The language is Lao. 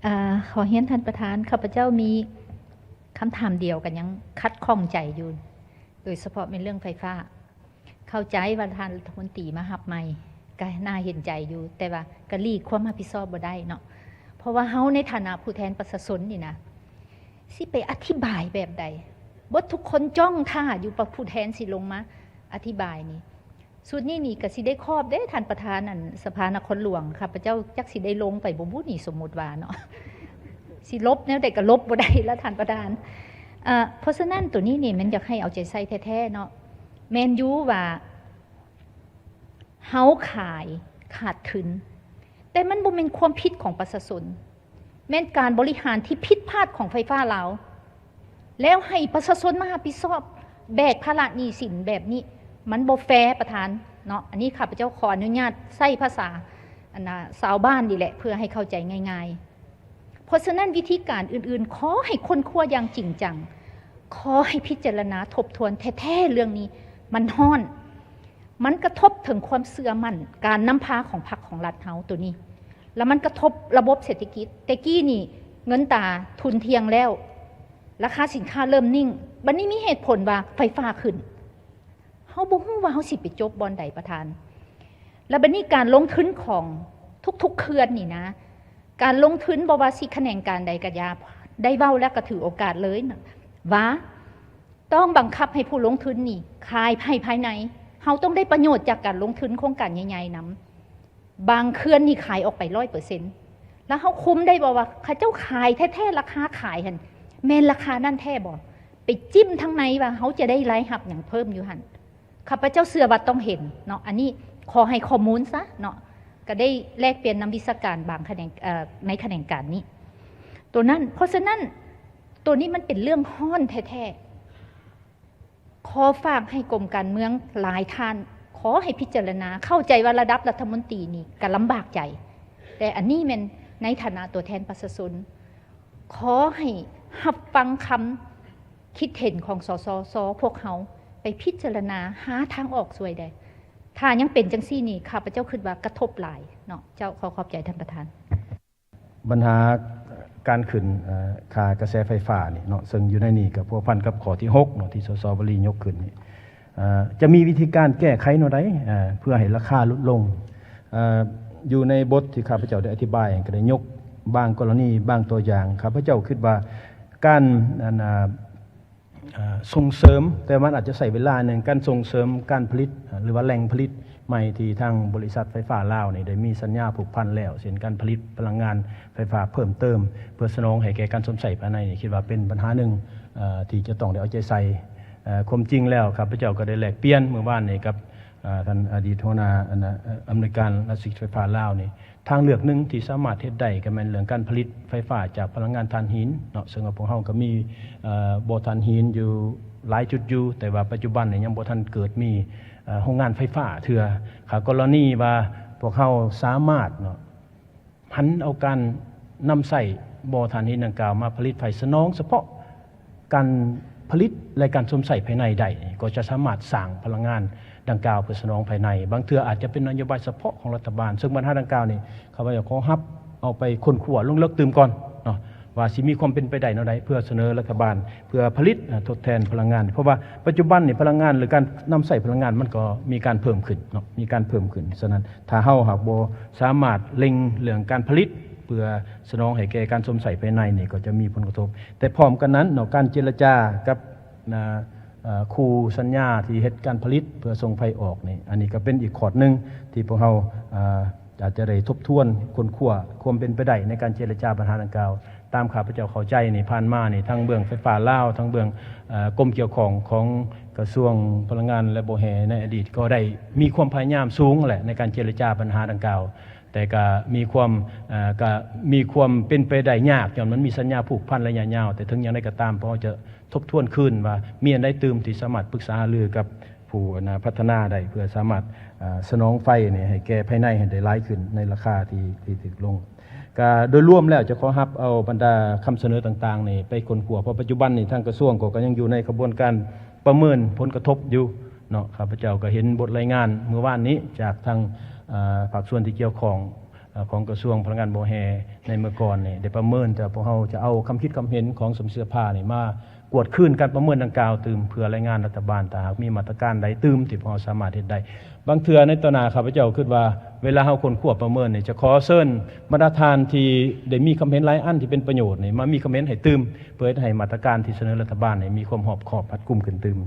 ເອີ ຂໍຮຽນທ່ານປະທານ, ຂ້າພະເຈົ້າມີຄຳຖາມດຽວ ກໍຍັງຂັດຂ້ອງໃຈຢູ່ ໂດຍສະເພາະແມ່ນເລື່ອງໄຟຟ້າ. ເຂົ້າໃຈວ່າທ່ານລັດຖະມົນຕີມາຮັບໃໝ່ ກໍໜ້າເຫັນໃຈຢູ່, ແຕ່ວ່າກໍຫຼີກຄວາມຮັບຜິດຊອບບໍ່ໄດ້ເນາະ, ເພາະວ່າເຮົາໃນຖານະຜູ້ແທນປະຊາຊົນນີ້ນະ ຊິໄປອະທິບາຍແບບໃດ? ເບິດທຸກຄົນຈ້ອງຖ້າຢູ່ວ່າຜູ້ແທນຊິລົງມາອະທິບາຍນີ້. ຊຸດນີ້ນີ້ກໍຊິໄດ້ຄອບເດ້ທ່ານປະທານ ອັນສະພານະຄອນຫຼວງ, ຂ້າພະເຈົ້າຈັກຊິໄດ້ລົງໄປບໍ່ບຸນີ້ ສົມມຸດວ່າເນາະ, ຊິຫຼົບແນວໃດກໍຫຼົບບໍ່ໄດ້ລະທ່ານປະທານ. ເອີ ເພາະສະນັ້ນໂຕນີ້ນີ້ແມ່ນຢາກໃຫ້ເອົາໃຈໃສ່ແທ້ໆເນາະ. ແມ່ນຢູ່ວ່າເຮົາຂາຍຂາດທຶນ, ແຕ່ມັນບໍ່ແມ່ນຄວາມຜິດຂອງປະຊາຊົນ. ແມ່ນການບໍລິຫານທີ່ຜິດພາດຂອງໄຟຟ້າລາວ ແລ້ວໃຫ້ປະຊາຊົນມາຮັບຜິດຊອບ ແບກພາລະໜີ້ສິນແບບນີ້ ມັນບໍ່ແຟປະທານເນາະ. ອັນນີ້ຂ້າພະເຈົ້າຂໍອະນຸຍາດໃຊ້ພາສາ ອັນນ່າ ຊາວບ້ານນີ້ແຫຼະ ເພື່ອໃຫ້ເຂົ້າໃຈງ່າຍໆ. ເພາະສະນັ້ນວິທີການອື່ນໆ ຂໍໃຫ້ຄົ້ນຄວ້າຢ່າງຈິງຈັງ, ຂໍໃຫ້ພິຈາລະນາທົບທວນແທ້ໆ ເລື່ອງນີ້ມັນຮ້ອນ. ມັນກະທົບເຖິງຄວາມເຊື່ອໝັ້ນການນຳພາຂອງພັກຂອງລັດເຮົາໂຕນີ້, ແລ້ວມັນກະທົບລະບົບເສດຖະກິດ. ແຕ່ກີ້ນີ້ເງິນຕາທຸ່ນທ່ຽງແລ້ວ, ລາຄາສິນຄ້າເລີ່ມນິ່ງ, ບັດນີ້ມີເຫດຜົນວ່າໄຟຟ້າຂຶ້ນ. ເຮົາບໍ່ຮູ້ວ່າເຮົາຊິໄປຈົບບ່ອນໃດປະທານ. ແລ້ວບັດນີ້ການລົງທຶນຂອງທຸກໆເຂື່ອນນີ້ນະ, ການລົງທຶນບໍ່ວ່າຊິຂະແໜງການໃດກະຢ່າ, ໄດ້ເວົ້າແລ້ວກະຖືໂອກາດເລີຍນະ ວ່າ ຕ້ອງບັງຄັບໃຫ້ຜູ້ລົງທຶນນີ້ຂາຍໃຫ້ພາຍໃນ. ເຮົາຕ້ອງໄດ້ປະໂຫຍດຈາກການລົງທຶນໂຄງການໃຫຍ່ໆນຳ. ບາງເຂື່ອນນີ້ຂາຍອອກໄປຮ້ອຍເປີເຊັນ ແລ້ວເຮົາຄຸມໄດ້ບໍ່ວ່າເຂົາເຈົ້າຂາຍແທ້ໆ ລາຄາຂາຍຫັ້ນແມ່ນລາຄານັ້ນແທ້ບໍ່? ໄປຈິ້ມທາງໃນວ່າເຮົາຈະໄດ້ລາຍຮັບຫຍັງເພີ່ມຢູ່ຫັ້ນ. ຂ້າພະເຈົ້າເຊື່ອວ່າຕ້ອງເຫັນເນາະ, ອັນນີ້ຂໍໃຫ້ຂໍ້ມູນຊະເນາະ, ກະໄດ້ແລກປ່ຽນນຳວິຊາການບາງຂະແໜງ ເອີ ໃນຂະແໜງການນີ້ ໂຕນັ້ນ. ເພາະສະນັ້ນ ໂຕນີ້ມັນເປັນເລື່ອງຮ້ອນແທ້ໆ. ຂໍຝາກໃຫ້ກົມການເມືອງຫຼາຍທ່ານ ຂໍໃຫ້ພິຈາລະນາ, ເຂົ້າໃຈວ່າລະດັບລັດຖະມົນຕີນີ້ກະລຳບາກໃຈ, ແຕ່ອັນນີ້ແມ່ນໃນຖານະຕົວແທນປະຊາຊົນ, ຂໍໃຫ້ຮັບຟັງຄຳຄິດເຫັນຂອງ ສສຊ ພວກເຮົາ ໄປພິຈາລະນາຫາທາງອອກຊ່ວຍແດ່. ຖ້າຍັງເປັນຈັ່ງຊີ້ນີ້ ຂ້າພະເຈົ້າຄິດວ່າກະທົບຫຼາຍເນາະ. ເຈົ້າ, ຂໍຂອບໃຈທ່ານປະທານ. ບັນຫາການຂຶ້ນ ເອີ ຄ່າກະແສໄຟຟ້ານີ້ເນາະ, ເຊິ່ງຢູ່ໃນນີ້ກໍພົວພັນກັບຂໍ້ທີຫົກເນາະ ທີ່ ສສ ວະລີ ຍົກຂຶ້ນນີ້, ເອີ ຈະມີວິທີການແກ້ໄຂແນວໃດ ເອີ ເພື່ອໃຫ້ລາຄາຫຼຸດລົງ? ເອີ ຢູ່ໃນບົດທີ່ຂ້າພະເຈົ້າໄດ້ອະທິບາຍ ກໍໄດ້ຍົກບາງກໍລະນີ ບາງຕົວຢ່າງ. ຂ້າພະເຈົ້າຄິດວ່າການ ອັນ ເອີ ເອີ ສົ່ງເສີມ, ແຕ່ມັນອາດຈະໃຊ້ເວລາໜຶ່ງ, ການສົ່ງເສີມການຜະລິດ ຫຼືວ່າແຫຼ່ງຜະລິດໃໝ່ທີ່ທາງບໍລິສັດໄຟຟ້າລາວນີ້ໄດ້ມີສັນຍາຜູກພັນແລ້ວ, ເຊັ່ນ ການຜະລິດພະລັງງານໄຟຟ້າເພີ່ມເຕີມ ເພື່ອສະໜອງໃຫ້ແກ່ການຊົມໃຊ້ພາຍໃນນີ້, ຄິດວ່າເປັນບັນຫາໜຶ່ງ ເອີ ທີ່ຈະຕ້ອງໄດ້ເອົາໃຈໃສ່. ເອີ ຄວາມຈິງແລ້ວ ຂ້າພະເຈົ້າກໍໄດ້ແລກປ່ຽນມື້ວານນີ້ກັບ ເອີ ທ່ານອະດີດຫົວໜ້າ ອັນ ເອີ ອຳນວຍການລັດວິສາຫະກິດໄຟຟ້າລາວນີ້, ທາງເລືອກໜຶ່ງທີ່ສາມາດເຮັດໄດ້ກໍແມ່ນເລື່ອງການຜະລິດໄຟຟ້າຈາກພະລັງງານຖ່ານຫີນເນາະ, ເຊິ່ງວ່າພວກເຮົາກໍມີ ເອີ ບໍ່ຖ່ານຫີນຢູ່ຫຼາຍຈຸດຢູ່, ແຕ່ວ່າປັດຈຸບັນນີ້ຍັງບໍ່ທັນເກີດມີ ເອີ ໂຮງງານໄຟຟ້າເທື່ອ. ຖ້າກໍລະນີວ່າພວກເຮົາສາມາດເນາະ ຫັນເອົາການນຳໃຊ້ບໍ່ຖ່ານຫີນດັ່ງກ່າວມາຜະລິດໄຟສະໜອງສະເພາະ ການຜະລິດ ແລະ ການຊົມໃຊ້ພາຍໃນໄດ້ ກໍຈະສາມາດສ້າງພະລັງງານດັ່ງກ່າວເພື່ອສະໜອງພາຍໃນ. ບາງເທື່ອອາດຈະເປັນນະໂຍບາຍສະເພາະຂອງລັດຖະບານ, ເຊິ່ງບັນຫາດັ່ງກ່າວນີ້ ຂ້າພະເຈົ້າຂໍຮັບເອົາໄປຄົ້ນຄວ້າລົງເລິກຕື່ມກ່ອນເນາະ ວ່າຊິມີຄວາມເປັນໄປໄດ້ແນວໃດ ເພື່ອສະເໜີລັດຖະບານ ເພື່ອຜະລິດ ເອີ ທົດແທນພະລັງງານ, ເພາະວ່າປັດຈຸບັນນີ້ພະລັງງານ ຫຼື ການນຳໃຊ້ພະລັງງານມັນກໍມີການເພີ່ມຂຶ້ນເນາະ, ມີການເພີ່ມຂຶ້ນ. ສະນັ້ນ ຖ້າເຮົາຫາກບໍ່ສາມາດເລັ່ງເລື່ອງການຜະລິດ ເພື່ອສະໜອງໃຫ້ແກ່ການຊົມໃຊ້ພາຍໃນນີ້ ກໍຈະມີຜົນກະທົບ. ແຕ່ພ້ອມກັນນັ້ນເນາະ ການເຈລະຈາກັບ ນະ ເອີ ຄູ່ສັນຍາທີ່ເຮັດການຜະລິດເພື່ອສົ່ງໄຟອອກນີ້, ອັນນີ້ກໍເປັນອີກຂໍ້ໜຶ່ງທີ່ພວກເຮົາ ເອີ ອາດຈະໄດ້ທົບທວນຄົ້ນຄວ້າຄວາມເປັນໄປໄດ້ໃນການເຈລະຈາບັນຫາດັ່ງກ່າວ. ຕາມຂ້າພະເຈົ້າເຂົ້າໃຈນີ້ ຜ່ານມານີ້ ທັງເບື້ອງໄຟຟ້າລາວ ທັງເບື້ອງ ເອີ ກົມກ່ຽວຂ້ອງຂອງກະຊວງພະລັງງານ ແລະ ບໍ່ແຮ່ໃນອະດີດ ກໍໄດ້ມີຄວາມພະຍາຍາມສູງແຫຼະໃນການເຈລະຈາບັນຫາດັ່ງກ່າວ, ແຕ່ກະມີຄວາມ ເອີ ກະມີຄວາມເປັນໄປໄດ້ຍາກ ຍ້ອນມັນມີສັນຍາຜູກພັນໄລຍະຍາວ. ແຕ່ເຖິງຢ່າງໃດກໍຕາມ ພວກເຮົາຈະ ທົບທວນຄືນວ່າມີອັນໃດຕື່ມທີ່ສາມາດປຶກສາຫາລືກັບຜູ້ ອັນ ນະ ພັດທະນາໄດ້ ເພື່ອສາມາດ ອາ ສະໜອງໄຟນີ້ໃຫ້ແກ່ພາຍໃນໃຫ້ໄດ້ຫຼາຍຂຶ້ນໃນລາຄາທີ່ ທີ່ຖືກລົງ. ກະໂດຍລວມແລ້ວຈະຂໍຮັບເອົາບັນດາຄຳສະເໜີຕ່າງໆນີ້ໄປຄົ້ນຄວ້າ, ເພາະປັດຈຸບັນນີ້ທາງກະຊວງກໍ ກໍຍັງຢູ່ໃນຂະບວນການປະເມີນຜົນກະທົບຢູ່ເນາະ. ຂ້າພະເຈົ້າກໍເຫັນບົດລາຍງານມື້ວານນີ້ຈາກທາງ ອາ ພາກສ່ວນທີ່ກ່ຽວຂ້ອງ ຂອງກະຊວງພະລັງງານບໍ່ແຮ່ໃນເມື່ອກ່ອນນີ້ ໄດ້ປະເມີນ, ແຕ່ພວກເຮົາຈະເອົາຄຳຄິດຄຳເຫັນຂອງສະມາຊິກສະພານີ້ມາກວດຄືນການປະເມີນດັ່ງກ່າວຕື່ມ ເພື່ອລາຍງານລັດຖະບານ ຖ້າຫາກມີມາດຕະການໃດຕື່ມທີ່ພວກເຮົາສາມາດເຮັດໄດ້. ບາງເທື່ອໃນຕໍ່ໜ້າ ຂ້າພະເຈົ້າຄິດວ່າ ເວລາເຮົາຄົ້ນຄວ້າປະເມີນນີ້ ຈະຂໍເຊີນບັນດາທ່ານທີ່ໄດ້ມີຄຳເຫັນຫຼາຍອັນທີ່ເປັນປະໂຫຍດນີ້ ມາມີຄຳເຫັນໃຫ້ຕື່ມ ເພື່ອເຮັດໃຫ້ມາດຕະການທີ່ສະເໜີລັດຖະບານໃຫ້ມີຄວາມຮອບຄອບຮັດກຸມຂຶ້ນຕື່ມ.